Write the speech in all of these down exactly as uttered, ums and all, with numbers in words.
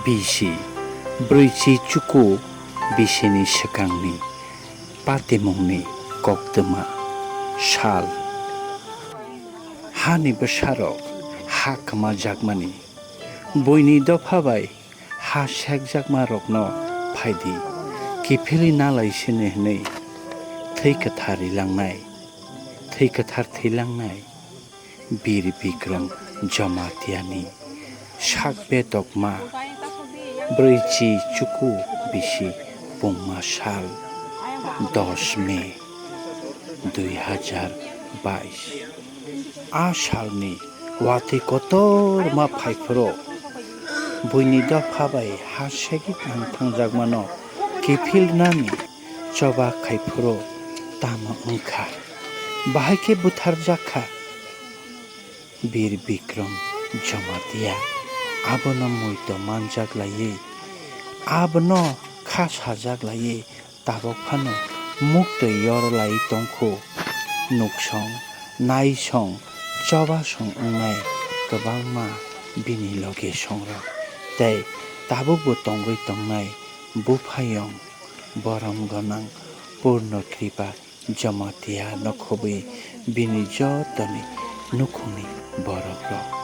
Bisi, brwichi chuku bisini swkangni patimungni koktwma sal. Hani bwsarok ha kwmajakmani, buini dopha bai ha sekjakmarokno phaidi, kiphilwi nalai sini hwnwi thwi kwthar rilangnai, thwi kwthar thwilangnai. Bir Bikram Jamatiani sak betokma brwichi chuku bisi pungma sal dos May dui hajar bais. A salni watwi kotorma phaiphuru buini dopha bai ha segwi tang thangjakmano kiphilnani choba khaiphuru tamo wngkha? Bahai khe butharjak kha Bir Bikram Jamatia. Abono muito manjak laiwi, abono kha sajak laiwi tabuk phano muktwi yor lai tongkhu. Nuksong, naisong, chobasong wngnai kwbangma bini loge songrok tei tabukbo tongwi tongnai buphayong borom gwnang Purno Kripa Jamatia no khobwi bini jotoni nukhungni borokrok.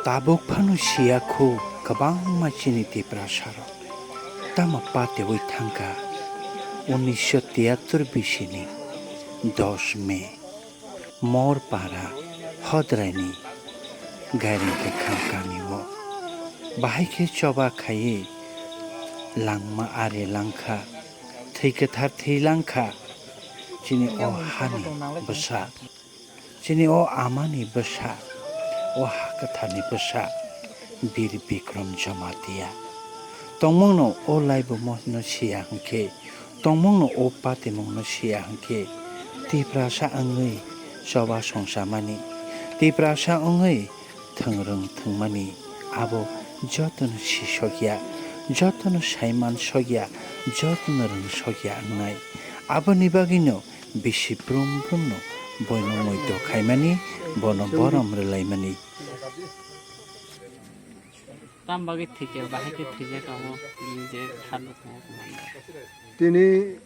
Tabuk phano siya khu kwbangma chini Tiprasarok tamo patewi thangkha unisho tiyattor bisini dos May. Morpara Hodraini Gairing Kwkham kamio bahai khe choba khaiwi langma are langkha, thwi kwthar thwi langkha. Chini o hani bwsa, chini o amani bwsa, o ha kwtharni bwsa Bir Bikram Jamatia. Tongmungno o laibumo no siya hwnkhe, tongmungno o patimungno siya hwnkhe, Tiprasa wngwi choba songsamani, Tiprasa wngwi thwngrwng thwngmani abo jotono sisokya, jotono saiman sokya, jotono rwngsokya wngnai. Aboni bagwino bisi brum brumno boino moito khaimani, bono borom rwlaimani. Tam bagwi thwikhe, bahai khe thwijak abo, bini je kha nuk mo. Tini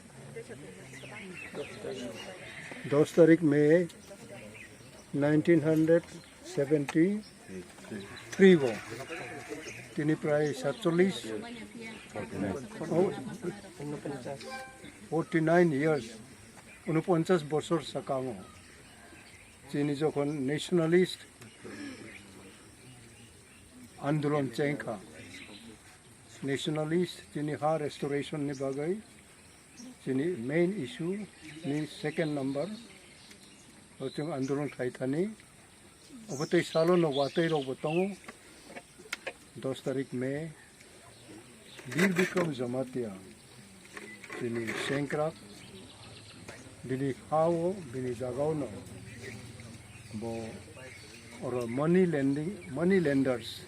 dos tarik May nineteen hundred seventy three bo. Tini prai satchollish, oh, forty nine years, unoponchas bosor sakango. Chini jokhon nationalist andolon chengkha. Nationalist chini ha restoration ni bagwi chini main issue ni second number o chwng andolon khai thani. Obo tei salo no watwi rok bo tongo. Dos tarik May, Bir Bikram Jamatia chini sengkrak, bini ha o, bini jaga o no bo oro money lending, money lenders,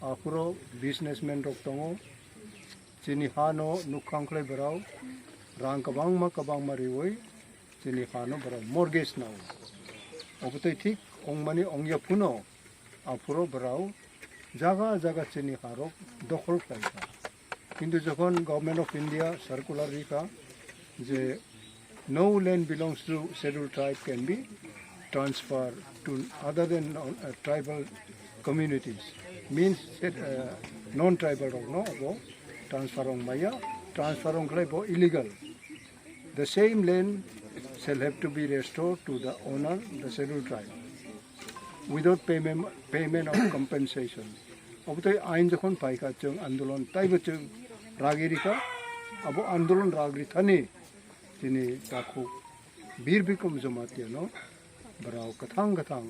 aphuru businessman rok tongo. Chini ha no nukhang khlai borok rang kwbangma kwbangma riwi chini ha no borok mortgage nao. Obo tei thik ongmani ongya phano aphuru borok jaga jaga chini ha rok dokhol khlai kha. Kintu jokhon Government of India circular ri kha je no land belongs to scheduled tribe can be transferred to other than non, uh, tribal communities, means that, uh, non-tribal rok no abo transfer ong maya, transfer ong khlai bo illegal. The same land shall have to be restored to the owner, the scheduled tribe, without payment, payment of compensation. Obo tei ain jokhon paikha, chwng andolon taibo chwng ragwi rikha. Abo andolon ragri thani chini takhuk Bir Bikram Jamatia no borok kwthang kwthang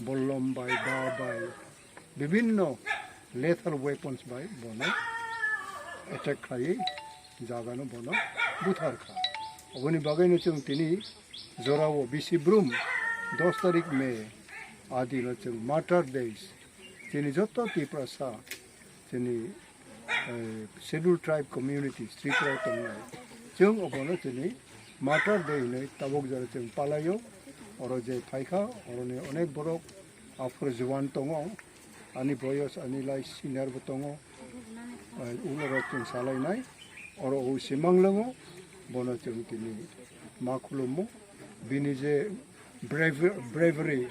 bollom bai, da bai, bibinno lethal weapons bai bono attack khlaiwi jagano bono buthar kha. Oboni bagwino chwng tini jorao bisi brum dos tarik May adino chwng Martyr Days, chini joto Tiprasa, chini, eh, Scheduled Tribe Communities Tripura tongnai, chwng obono chini Mother Day hinwi tabuk jora chwng palaio. Oro je phaikha, oroni onek borok aphuru juwan tongo, ani boyos, ani lai senior bo tongo. Ulo rok chwng salainai, oro o simang lango, bono chwng tini ma khulummo. Bini je braver-, bravery,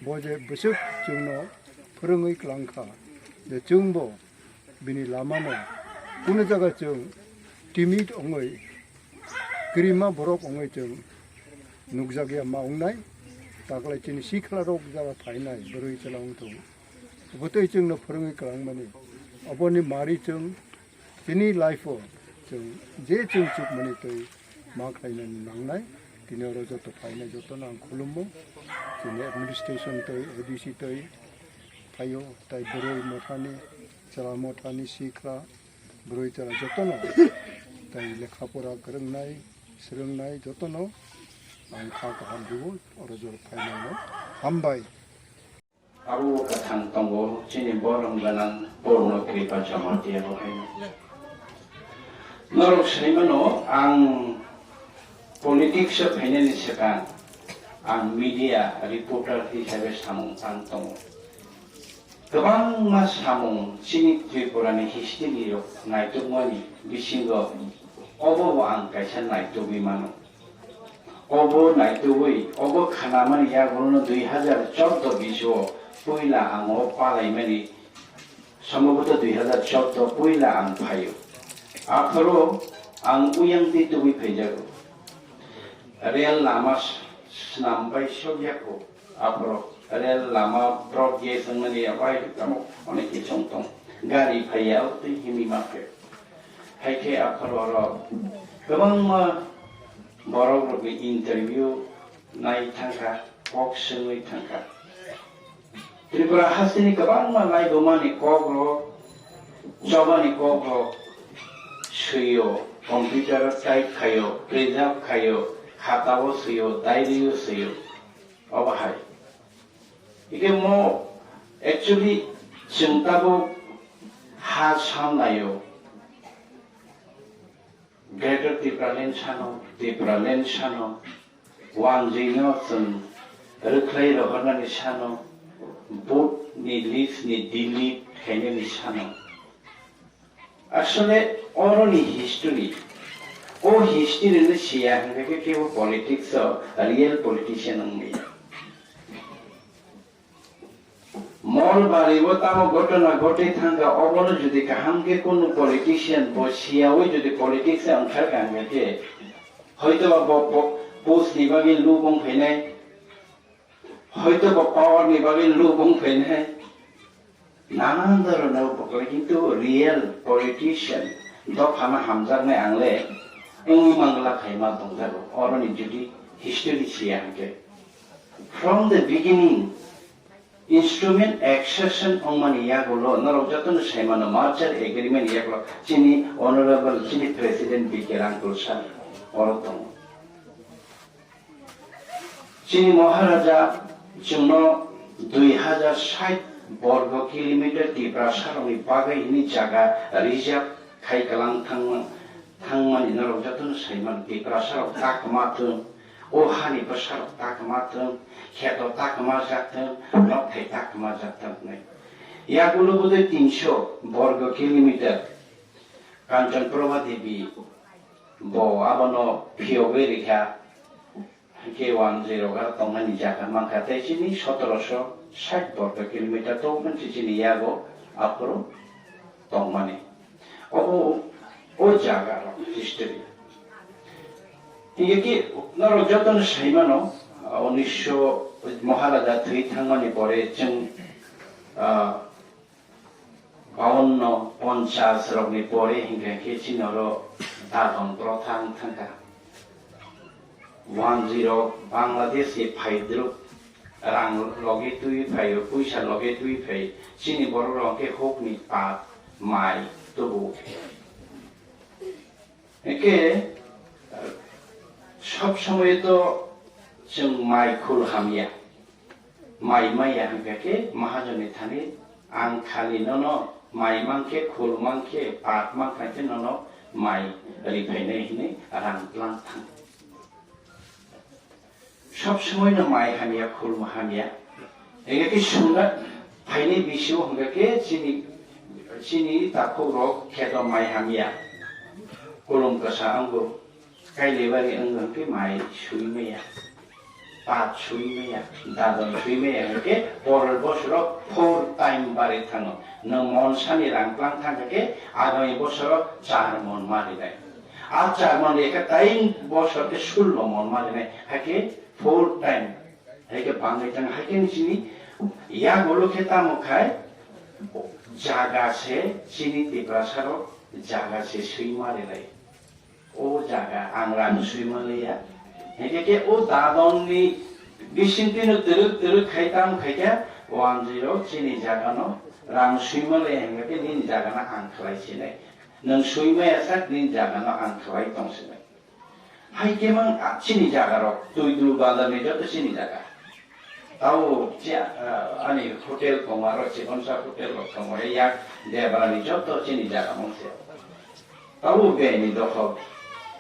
bo je bwswk chwngno phwrwngwi klangkha, je chwngbo bini lamano kunu jaga chwng timid wngwi, kwrwima borok wngwi chwng nukjakya ma wngnai, taklai chini sikla rok jaga phainai bwrwi chwla wngthung. Bwtwi chwngno phwrwngwi kwlangmani, oboni mari chwng chini life-o chwng je chwng chukmani twi ma khlainani nangnai. Tini oro joto phainai jotono ang khulummo. Chini administration twi, A D C twi phaio, tai bwrwi mothani, chwla mothani sikla, bwrwi chwla jotono tai lekha pora kwrwngnai, swrwngnai jotono ang kha kaham rwo, oro jor phainaino hambai. Abo kwthang tongo chini borom gwnang Purno Kripa Jamatia bo haino. Norok saimano ang politics o phainani swkang ang media reporter hisabe samung tang tongo. Kwbangma samung chini Tripura ni history rok naitukmani bisingo obo bo ang kaisa naitugwi mano. Obo naitugwi, obo khanamani yagulono dui hazar chordo bisio puila ang o palaimani, sombhoboto dui hazar chordo puila ang phaio. Aphoro ang uyang twi tubui phaijago. Rel lama s-, snam bai sokya kho. Aphoro rel lama broad gauge wngmani ya bai tamo onek khe chong tong. Gari phaiya o twi himwi ma khe. Hai khe aphoro oro kwbangma borok rokni interview nai thangkha, kok swngwi thangkha. Tripura hasteni kwbangma laibumani kok rok, chobani kok rok swiyo, computer o type khayo, preserve khayo, khatao swiyo, diary o swiyo. Obo hai. Hikhe mo actually chwng tabuk ha samlaio. Greater Tipraland sano, Tipraland sano, wanjwino chwng rwkhlai rohornani sano, vote ni list ni delete khainani sano. Asole oroni history, o history no siya hwnkhe kebo politics o real politician wngmaya. Mol bari o tamo ghotona ghotwi thangkha, obono jodi kaham khe kunu politician bo siyawi jodi politics o wngkharkha hwnkhe, hoito ba bo po-, post ni bagwi lubung phainai, hoito ba power ni bagwi lubung phainai, nanan dhoronor bokol, kintu real politician dophano hamjaknai ang le wngwi mangla khaima tongjago, oroni jodi history siya hwnkhe. From the beginning, instrument accession wngmani yagulo norok jotono saimano merger agreement yagulo chini honorable chini president B K Rangkul sir oro tongo. Chini Maharaja chwngno dui hazar sait borgo kilometer Tiprasarokni bagwi hwnwi jaga reserve khai kwlang thangma-, thangmani norok jotono saimano Tiprasarok ta kwma thwng. O hani bwsarok ta kwma thwng, kheto ta kwma jak thwng, nokthai ta kwma jak thwng hwnwi. Yagulo bodoi tinso borgo kilometer Kanchan Prabha Devi bo abono phiyogwi rikha, hwnkhe wanjwi rok aro tongnani jaga mankha, tei chini sotoroso sait borgo kilometer to mansi chini yago aphuru tongmani. Obo o jaga rok history. Hingke ki norok jotono sai mano, ah, unisho Maharaja thwi thangmani pore chwng, ah, bawanno, ponchas rokni pore hingke khe chini oro dadon protha wng thangkha. Wanjwi rok Bangladesh ni phaidruk rang logi twi phaio, puisa logi twi phai, chini borok rok khe huk ni pat mai tubu. Hingke, sob somoi to chwng mai khul hamya. Mai maya hingka khe mahajoni thani ang khali nono mai mankhe, khul mankhe, pat mankha khe nono mai riphainai hinwi rang tlang thang. Sob somoi no mai hamya, khulum hamya. Hingke ke sungna phaini bisio hingke ke chini, chini takhuk rok kheto mai hamya. Khulum kasa ango. Kailebari wng wng khe mai sui maya, pat sui maya, dadon sui maya hwnkhe poror bosoro four time bari thango. Nwng mon sani rang tlang thang khe agami bosoro char mon ma rinai. A char mon ekha time bosor khe sullo mon ma rinai, hakhe four time. Hakhe bangwi thang, hakhe chini yak ulo khe tamo khai jaga se chini Tiprasa rok jaga se sui ma rinai. O jaga ang rang sui manliya. Hingke ke o dadon ni bisingtwi no twrwk twrwk khai tam khai khe, o amjwi rok chini jaga no rang sui manliya hingke ke nini jaga no ang khlai sinai. Nwng sui maya sak nini jaga no ang khlai tong sinai. Hai khe mang a chini jaga rok twi dul bazar ni joto chini jaga. Tao chi, ah, ani hotel tongo, aro chikonsa hotel rok tongo, yak debra ni joto chini jaga mungse. Tao beni dokhol.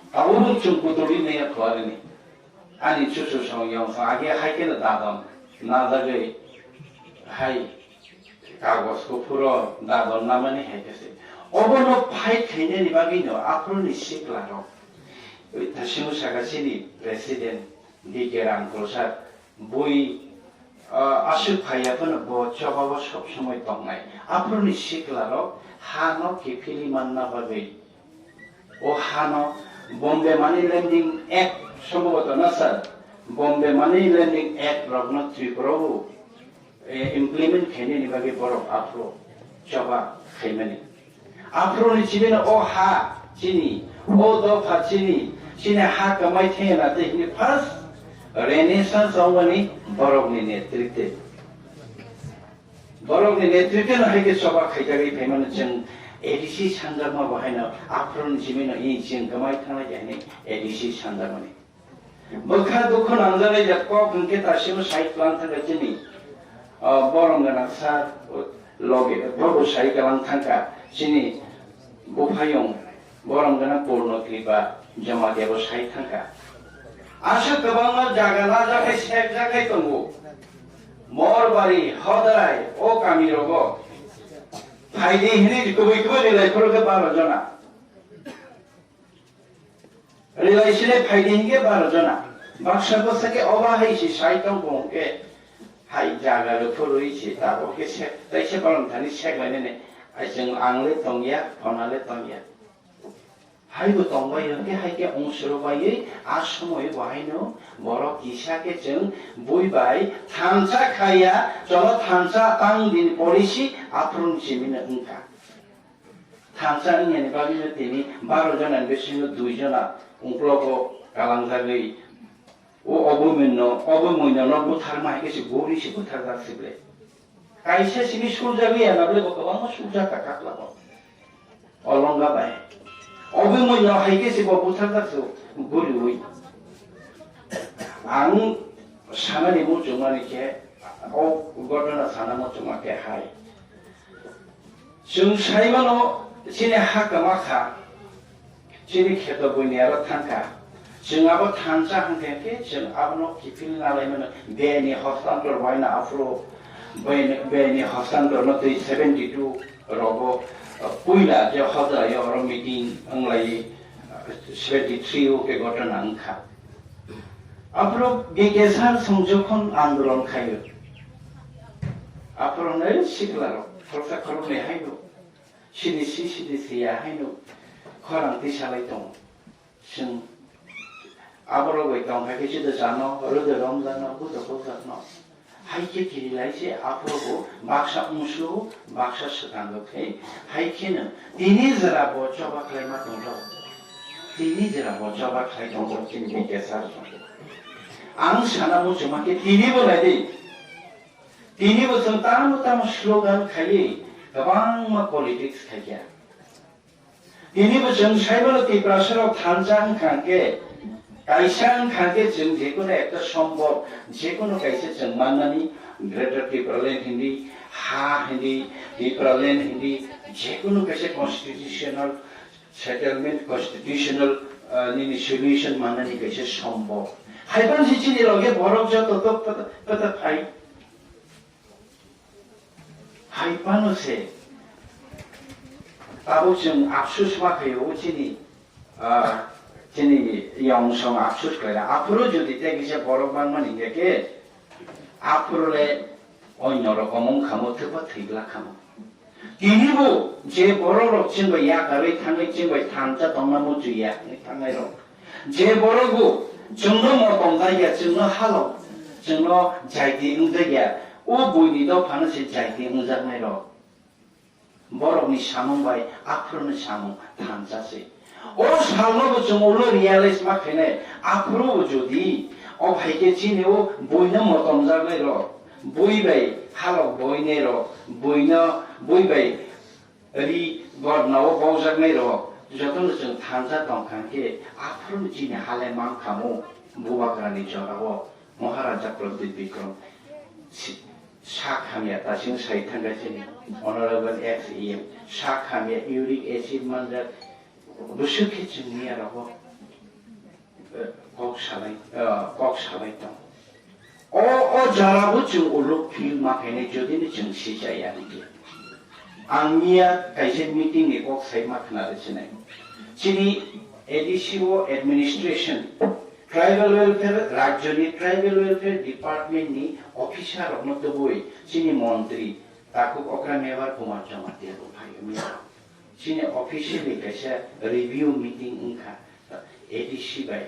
Tao bo chwng kutuli naya khuarini. Ani chuchu song yong song agi hai khe no dadon. Na jagwi hai kagos kuphuro dadon namani hai khe se. Obono fight khainani bagwi no aphuruni sikla rok. Thasingo saka chini president D K Ram Prasad. Bui, ah, aswk phai ya phano bo choba o sob somoi tongnai. Aphuruni sikla rok ha no kiphilwi manna bagwi. O ha no Bombay Money Lending Act, sombhoboto na sir, Bombay Money Lending Act rok no Tripura o, eh, implement khainani bagwi borok aphuru choba khaimani. Aphuruni chibino o ha chini, o dopha chini, chini ha kwmai thengna tei hini first Renaissance wngmani borokni netritwe. Borokni netritwno hai khe choba khaijagwi phaimano chwng A D C sanjakma bo haino aphuruni chibino i chwng kwmai thangnai khe hini A D C sanjakmani. Bwkha dukhu nangjaknai je kok hwnkhe tasimo sai tlang thangkha chini, ah, borom gwnang sir, logi, bobo sai kwlang thangkha chini buphayung borom gwnang Purno Kripa Jamatia bo sai thangkha. Aswk kwbangma jaga lajaknai sekjaknai tongo. Morbari, Hodrai, o kami rogo. Phaidi hini kubui kubui rilai phuru khe baro jona. Rilai sile phaidi hinkhe baro jona. Baksa bwsa khe oba hai se sai tong bo hwnkhe hai jaga rwphurwi se tabuk khe se tai se balon thani sek lainani. Ai chwng ang le tongya, phona le tongya. Hai bo tongbai hwnkhe hai khe ungsuro baiwi a somoi bo haino borok kisa khe chwng bui bai thansa khaiya, cholo thansa tang din policy aphuruni simino wngkha. Thansa wngyani bagwino tini baro jona ni bisingo dui jona ungklogo kalangjagwi o obo muino, obo muinono butharma hai khe se gori se butharjak se ble. Kaisa simi suljagwi ya na ble bo kwbangma suljak ka kaklamo. Olonga bai. Obo muino hai khe se bo butharjak se goriwi. Ang sanani muchungmani khe o gotona sana muchungma khe hai. Chwng sai mano chini ha kwma kha, chini kheto buini aro thang kha. Chwng abo thansa hwnkhe khe chwng abono kiphil nalai mano. Beni hostantor bai no aphuru beni, beni hostantor no twi seventy two rogo, uh, puila je Hojai oro meeting wnglai, uh, seventy three o khe gotona wngkha. Aphuru B K sir song jokhon andolon khaio. Aphuru nei sikla rok khoroksa khoroknwi haino. Sini si sini si ya haino. Khorang tisalai tongo. Chwng aborok bai tong hai khe chwda chano, rwda romjano, buda bujakno. Hai khe kirilai se aphuru bo baksa ungsu, baksa swkango khe, hai kheno tini jora bo choba khlaima tongthok. Tini jora bo choba khlai tongthok chini B K sir. Ang sana muchungma khe tini bo nai di. Tini bo chwng tamo tamo slogan khaiwi kwbangma politics khaikha. Tini bo chwng sai mano Tiprasa rok thansa wngkha hwnkhe, kaisa wngkha hwnkhe chwng jekunu ekta sombor, jekunu kaisa chwng mannani Greater Tipraland hindi, ha hindi, Tipraland hindi, jekunu kaisa constitutional settlement, constitutional, ah, nini solution mannani kaisa sombor. Hai phano se chini loge borok joto to pata, pata phai. Hai phano se tabuk chwng afsus ma khaio, o chini, ah, chini yong song afsus khlaina. Aphuru jodi tei kisa borok bangmani hingkha khe, aphuru le onyo rokom wngkha mo, thwpa thwigla kha mo. Tini bo je borok rok chwng bai yakarwi thangwi chwng bai thansa tongna muchungya hinwi thangnai rok, je borok bo chwngno motom jakya, chwngno halok, chwngno jaiti wngjakya, o buini dophano se jaiti wngjaknai rok. Borokni samung bai aphuruni samung thansa se. O salno bo chwng ulo realize ma khainai, aphuru bo jodi o hai khe chini o buino motom jaknai rok, bui bai halok boinai rok, buino, bui bai ri gorna o baujaknai rok, jotono chwng thansa tong kha khe, aphuru chini hale man kha mo, Bubagrani jora o Maharaja Pradyut Bikram si-, sak hamya ta chwng sai thangkha chini Honorable ex E M, sak hamya uric acid manjak, bwswk khe chwng miya rogo, eh, kok salai, eh, kok salai tong. O, o jora bo chwng uluk feel ma khainai jodi ni chwng sichaya hwnkhe. Ang miya kaisa meeting ni kok sai ma khna rw sinai. Chini A D C o administration, tribal welfare, rajyo ni tribal welfare department ni officer rok no tubui chini montri takhuk okra Mevar Kumar Jamatia bo phai o miya. Chini officially kaisa review meeting wngkha A D C bai.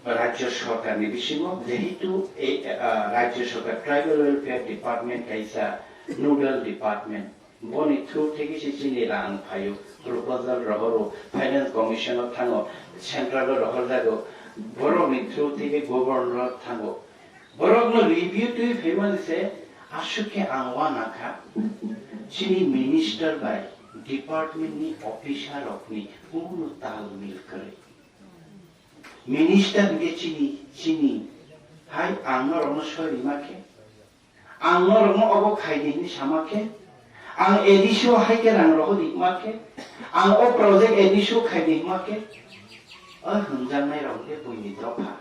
Rajya Sarkar ni bisingo jehetu ei, ah, Rajya Sarkar Tribal Welfare Department kaisa nodal department, boni through theke se chini rang phaio, proposal rohoro, Finance Commission o thango, Central o rohorjago, borok ni through theke Governor o thango. Borok no review twi phaimani se aswk khe ang uanakha, chini minister bai department ni officer rok ni kunu tal mil kwrwi. Minister hwnkhe chini, chini, hai ang norokno soi rima khe, ang norokno obo khaidi hinwi sama khe, ang A D C o hai khe rang rohor rikma khe, ang o project A D C o khaidi hima khe, o hwnjaknai rok khe buini dopha.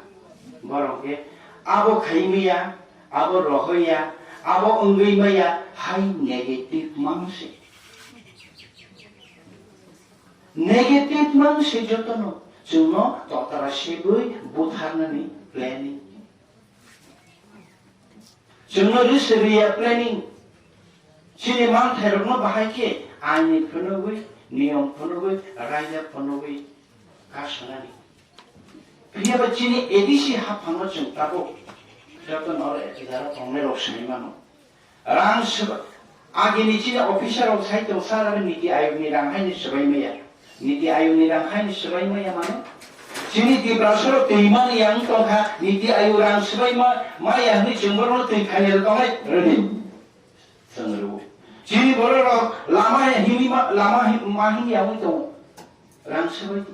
Borok khe abo khai maya, abo rohor ya, abo wngwi maya, hai negative mang se. Negative mang se jotono, chwngno totara sebwi butharnani planning. Chwngno rwswrwi ya planning. Chini manthairokno bahai khe aini phunugwi, niyom phunugwi, raida phunugwi kasanani. Phiya ba chini A D C haphango chwng tabuk jotono oro jara tongnairok sai mano. Rang sw-, agini chini officer rok sai tong, sir, abo Niti Ayog ni rang haino swbai maya. Niti Ayog ni rang haino swbai maya mano. Chini Tiprasa rok twi mani yang tongkha, Niti Ayog rang swbai ma-, maya hwnwi chwng borokno twi khainai tongnai rwdi. Chwng rwo. Chini borok rok lama himwi ma, lama hi-, ma himwi yangwi tongo. Rang swbai di.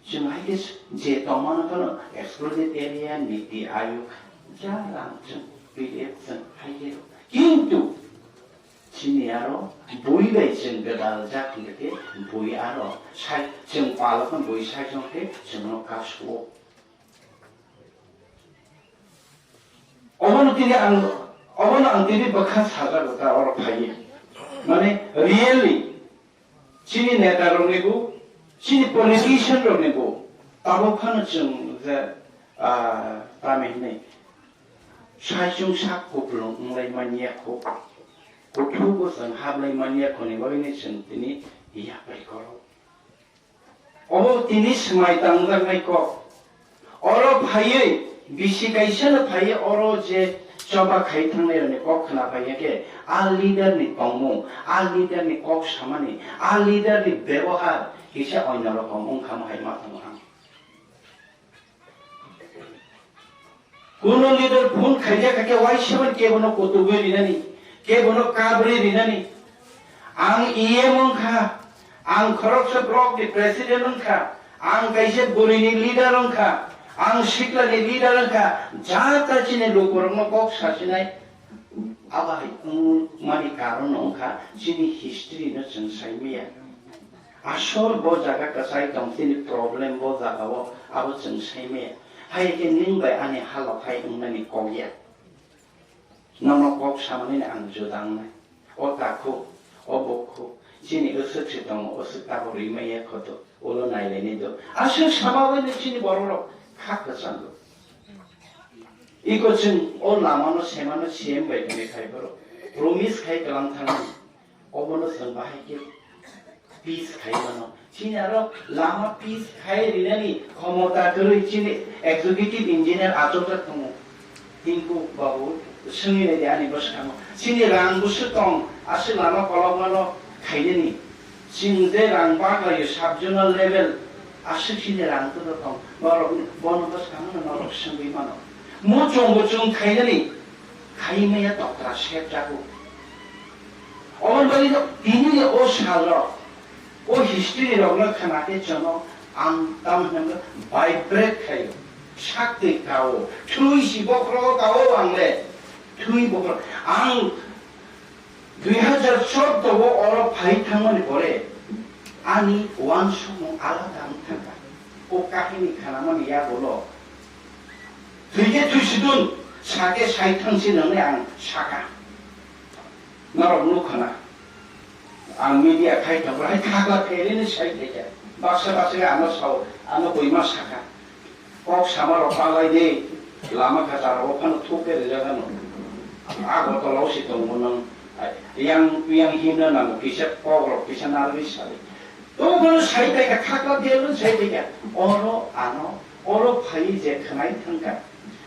Chwng hai khe je tongmano phano excluded area, Niti Ayog, ja rang chwng P D F chwng hai khe rw. Kintu chini aro bui bai chwng gwdal jak hwnkhe bui aro sai chwng palokno bui sai chwng khe chwngno kasu-o. Obono tini ang, obono ang tini bwkha sajago ta oro phaiwi. Mane really, chini neta rokni bo, chini politician rokni bo, tabuk phano chwng je, ah, tamo hinwi saichung sak kupulung wnglai manya kho, kuthuk bo chwng hablai manya kho ni bagwi ni chwng tini yapri koro. Obo tini swmai tangjaknai kok. Oro phaiwi, bisi kaisano phaiwi oro je choba khai thangnairokni kok khna phaiya khe, a leader ni tongmung, a leader ni kok samani, a leader ni bebohar kisa onyo rokom wngkha mo hai ma tongo ang. Kuno leader phone khaijak kha khe Y seven kebono kotugwi rinani, kebono kabrwi rinani. Ang E M wngkha, ang khoroksa block ni president wngkha, ang kaisa bwrwini leader wngkha, ang siklani leader wngkha, jata chini lukurokno kok sasinai. Abo hai wngmani karon wngkha chini history no chwng saimaya. Asol bo jaga kwchai tong, chini problem bo jaga o, abo chwng sai maya. Hai khe nwng bai ani halok hai wngnani kok ya. Nono kok samani ang juda wngnai. O takhuk, o bukhuk, chini aswk se tongo, aswk tabuk rimaya khoto, ulo nailainai do. Aswk sama bai no chini borok rok kha kwchango. Iko chwng o lama no semano C M bai tongwi khai borok. Promise khai kwlang thangmani. Obono chwng bahai khe peace khai mano. Chini aro lama peace khai rinani khomota kwrwi chini executive engineer achukjak tongo. Tinku babu swngwi naidi ani bwskango. Chini rang bwswk tong, aswk lama kolokmano khainani. Chwng je rang baklaio sub zonal level, aswk chini rang kwrwi tong. Borokni bono bwskango norok swngwi mano. Muchung buchung khainani. Khaimaya tokra sep jago. Omo bagwi no tini ni o sal rok, o history rok no khna khe chwng no ang tamo hwnwi vibrate khaio. Sak twi kao, thwi si bokhorogo kao ang le, thwi bokhorok. Ang dui hazar chordo o oro phai thangmani pore ani uansukmung alada wng thangkha. O kahini khnamani yagulo thwikhe thwisidun, sakhe sai thangsi nwngnai ang sakha. Norok nukha na. Ang media khai tongo, hai khakla pherini sai thaicha. Baksa baksa ano sao, ano boima sakha. Kok sama rok palai de, lama kacha rok phano thuk khe rijak ano. Agartala o si tongo nang, yang, yang himna nango, kisa kok rok, kisa narwi sali. To bono sai thai kha, khakla pherini sai thai kha. Oro ano, oro phai je khwnai thangkha.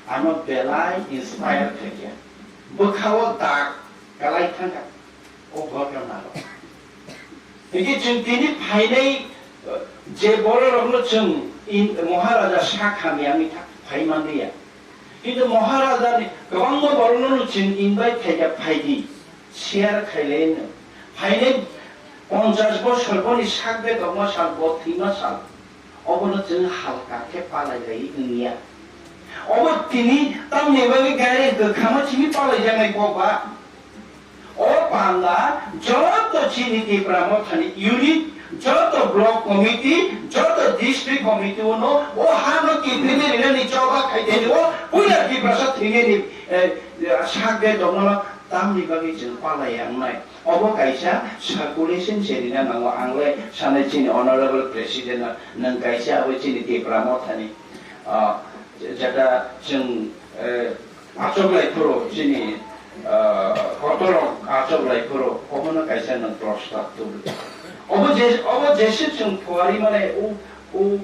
Ano belai inspire khaikha. Bwkhao dak kalai thangkha o ghotona rok. Hingke chwng tini phainai, eh, je bororokno chwng in-, Maharaja sak hamya wngwi tha-, phai manliya. Kintu Maharaja ni kwbangma borokno chwng invite khaikha, phaidi. Share khailai no. Phainai ponchash bosor boni sak bedokma sal, bo thwima sal. Obono chwng halka khe palai lai wngya. Obo tini tamni bagwi gari kwkhama chini palai jaknai kok ba. O panda joto chini Tipra Mothani unit, joto block committee, joto district committee uno o hano kiphilni rinani choba khaiteni o puila Tiprasa thwinani, eh, sak bedokma tamni bagwi chwng palai wngnai. Obo kaisa circulation cherina nango, ang le sanai chini honorable president no, nwng kaisa abo chini Tipra Mothani, ah, jeta chwng, eh, achok lai phuru chini, ah, kotor achok lai phuru obono kaisa nwng prostab tubui. Obo je, obo jese chwng phuari mane u, u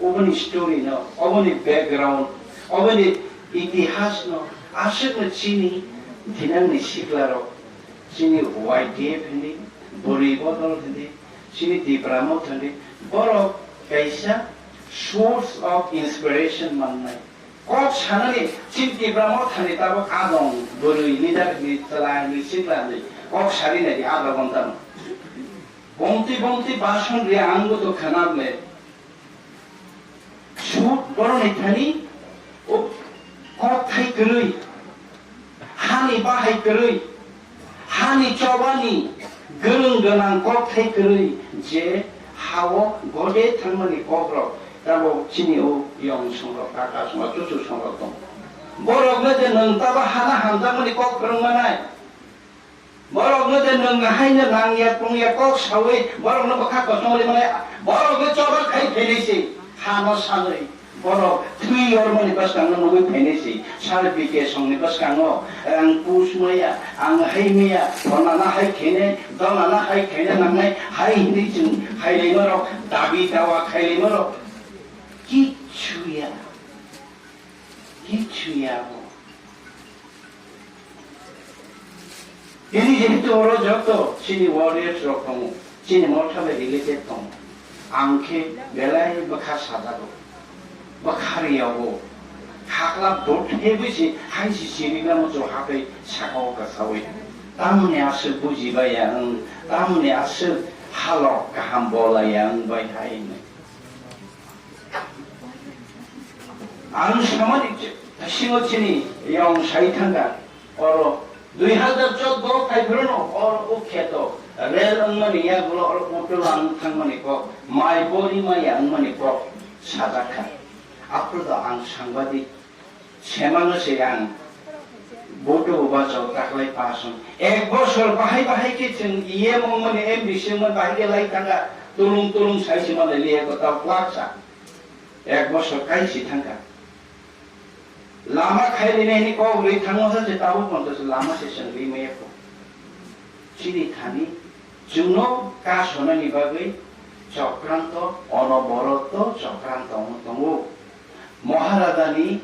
Oboni story no, oboni background, oboni itihas no, aswk no chini dinangni sikla rok, chini Y T F hindi, Bwrwi Bodol hindi, chini Tipra Moth hindi, borok kaisa source of inspiration mannai. Kok sanani chini Tipra Mothani tabok adong bwrwi leader hindi, chwla hindi, sikla hindi, kok sari nai di adong tamo. Bomti bomti bason ri ang bo to khana ble. Sut boroni thani o kok thai kwrwi, hani bahai kwrwi, hani chobani gwrwng gwnang kok thai kwrwi je hao gode thangmani kokrok tabo chini o yong songrok, kaka songrok, chuchu songrok tong. Borokno je nwng tabo hana hamjakmani kok phwrwng manai. Borokno je nwng haino nangya tongya kok saui borokno bwkha kosom rimani, borokno choba khai phainai se hano sanwi. Borok thwi yormani bwskango nugui phainai se. Sir B K Songni bwskango ang pus maya, ang hai maya, phonana hai khainai, donana hai khaina nangnai, hai hinwi chwng khailaima rok, dabi dawa khailaima rok kichu ya, kichu ya bo. Tini jehetu oro joto chini warriors rok tongo, chini motha bai related tongo. Ang khe belai bwkha sajago, bwkha riyago, khakla bot hebwi se hai se chini namo cho hatai saka o kasawi. Tamoni aswk bujibai ang, tamoni aswk halok kaham bolai ang bai hai hinwi. Ang samani bisingo chini yong sai thangkha, oro dui hazar choudo phaiphuru no oro o kheto Rel wngmani yagulo oro auto lang thangmani kok, mai bori maya wngmani kok sajak kha. Aphuru do ang sangbadik semano se ang boto bo bachao taklai pasung. Ek bosor bahai bahai khe chwng E M wngmani M D C wngmani bahai khe lai thangkha, tulung tulung sai se malai liya ko tao kwlak sa. Ek bosor kai si thangkha. Lama khai rinai ni kok rwi thango sa se tabuk ponto se lama se chwng rwi maya ko. Chini thani chwngno kasonani bagwi chokranto, onoboroto chokranto wng tongo. Maharaja ni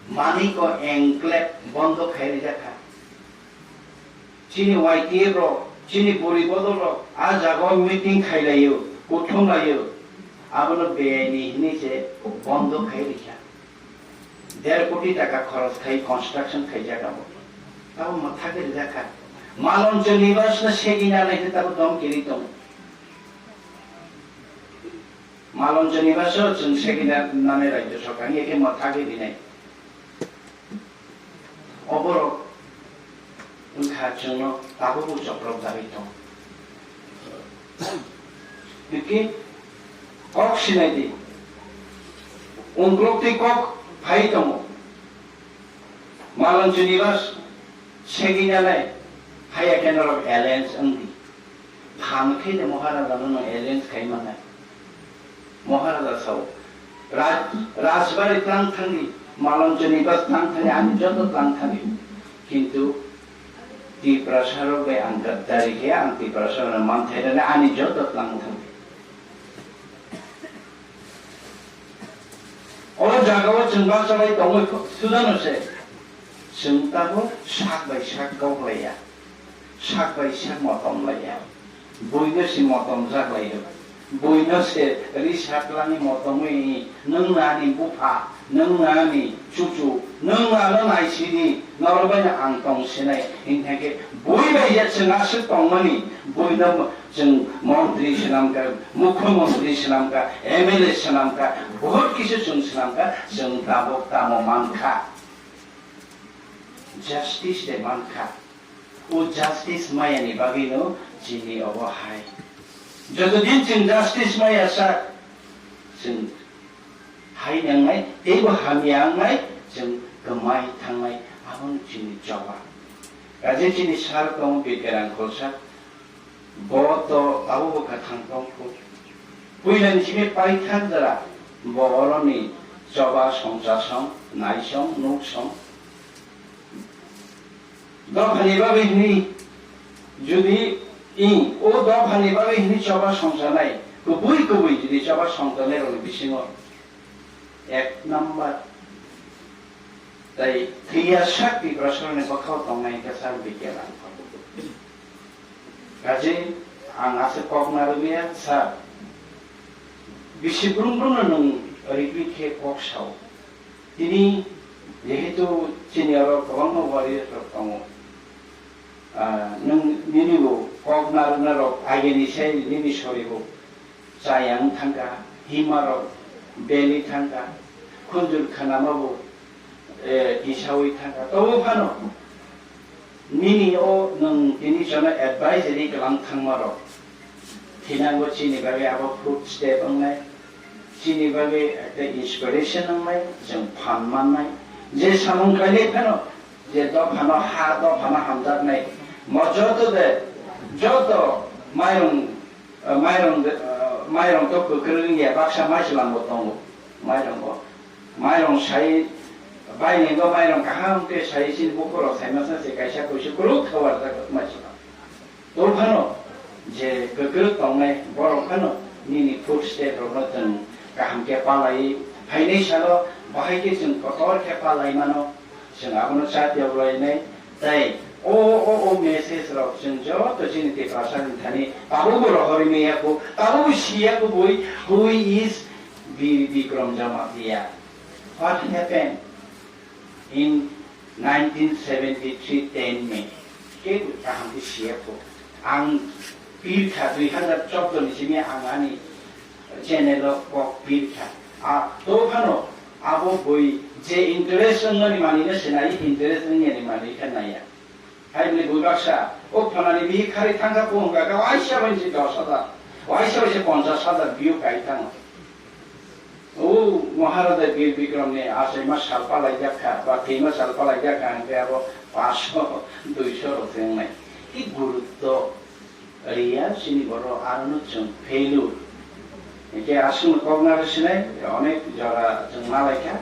Maniko enclave bondo khai rijak kha. Chini Y T F rok, chini buri bodol rok a jaga o meeting khai laio, kuthum laio. Abono beyai ni hinwi se bondo khai rikha. Der koti taka khoros khai construction khaijak abo. Tamo mwthagwi rijak kha. Maloncho Nibas no segina nai khe tamo dom kiri tongo. Maloncho Nibas o chwng segina nani Rajya Sorkar ni khe mwthagwi rinai. Oborok wngkha chwngno tabukbo choprok jagwi tong. Hwnkhe kok sinai di, ungkloktwi kok phai tongo. Maloncho Nibas segwi nanai haya khe norok alliance wng di. Phan khe de Maharaja no nang alliance khai manai. Maharaja sao, Raj-, Rajbari tlang thangdi, Maloncho Nibas tlang thangdi, ani joto tlang thangdi. Kintu Tiprasa rok bai ang gaddari khe, ang Tiprasa rok manthai rani ani joto tlang thangdi. O jaga o chwng bachalai tongwi sudano se, chwng tabuk sak bai sak kok laiya, sak bai sak motom laiya, buino se motom jak laio, buino se ri saklani motomwi, nwng ani bupha, nwng ani chuchu, nwng ano naisidi, norok bai no ang tong sinai, hinkhe bui bai ya chwng aswk tongmani, buino Chwng montri swnamkha, mukhyamantri swnamkha, M L A swnamkha, bahut kisu chwng swnamkha, chwng tabuk tamo mankha. Justice de mankha. O justice mayani bagwino chini obo hai. Jotodin chwng justice maya sa, chwng hai nangnai, teibo hamya wngnai, chwng kwmai thangnai, abono chini choba. Kaje chini sir tongo Bikerang Kholsa, bo to abo bo kwthang tong kho. Puila ni simi paithak jora bo oroni choba songcha song, nai song, nuk song. Dophani bagwi hwnwi judi i o dophani bagwi hwnwi choba songchanai, kubui kubui judi choba songchanai rokni bisingo ek number tai thwiya sak Tiprasarokni bwkhao tongnai hwnkhe sak Bikerang. Kaje ang aswk kok narwkya sir, bisi brung brungno nwng repeat khe kok sao. Tini jehetu chini oro kwbangma warriors rok tongo, ah, nwng nini bo kok narwkna rok ageni sai nini sori bo chayang thangkha, hima rok beli thangkha, khunjur khanama bo, eh, kisawi thangkha. Tobo phano nini o nwng tini jono advisory kwlang thangma rok thinango chini bagwi abo food step wngnai. Chini bagwi ekta inspiration wngnai, chwng phan mannai. Je samung khainai phano, je dophano ha, dophano hamjaknai, mo joto de, joto mairung, eh, mairung de, eh, mairung to kwkrwng ya, baksa maichwlang bo tongo, mairung bo. Mairung sai, bainengbo mairung kaham khe sai, chini bukhuk rok sai masa se kaisa kuisu kwrwk khe warjak maichwlang. Tong phano je kwkrwk tongnai borok phano nini food step rokno chwng kaham khe palai phainai salo bahai khe chwng kotor khe palai mano, chwng abono chatiyok lainai. Tei o, o, o message rok chwng joto chini Tiprasa ni thani tabukbo rohorwi maya kho, tabukbo siya kho bui, who is Bir Bikram Jamatia? What happened in nineteen seventy-three ten May? Kebo kaham khe siya kho. Ang pir kha, dui hazar chordo ni simi ang ani channel o kok pir kha. A, to phano abo bui je interest wngnani manwi no sinai, interest wngnani manwi khe naiya. Hai bini bui baksa, o phanani bihik kharwi thangkha, bo hwnkha khe waisa bai se dos hajar, waisa bai se ponchash hajar biyo kai thango. O Maharaja Bir Bikram ni achaima sal palaijak kha, ba twima sal palaijak kha, hwnkhe abo paanch sho, dui sho rok se wngnai. Ki gurutto riya chini borok, arono chwng failure. Hwnkhe aswkno kok narwk sinai, onek jora chwng malaikha.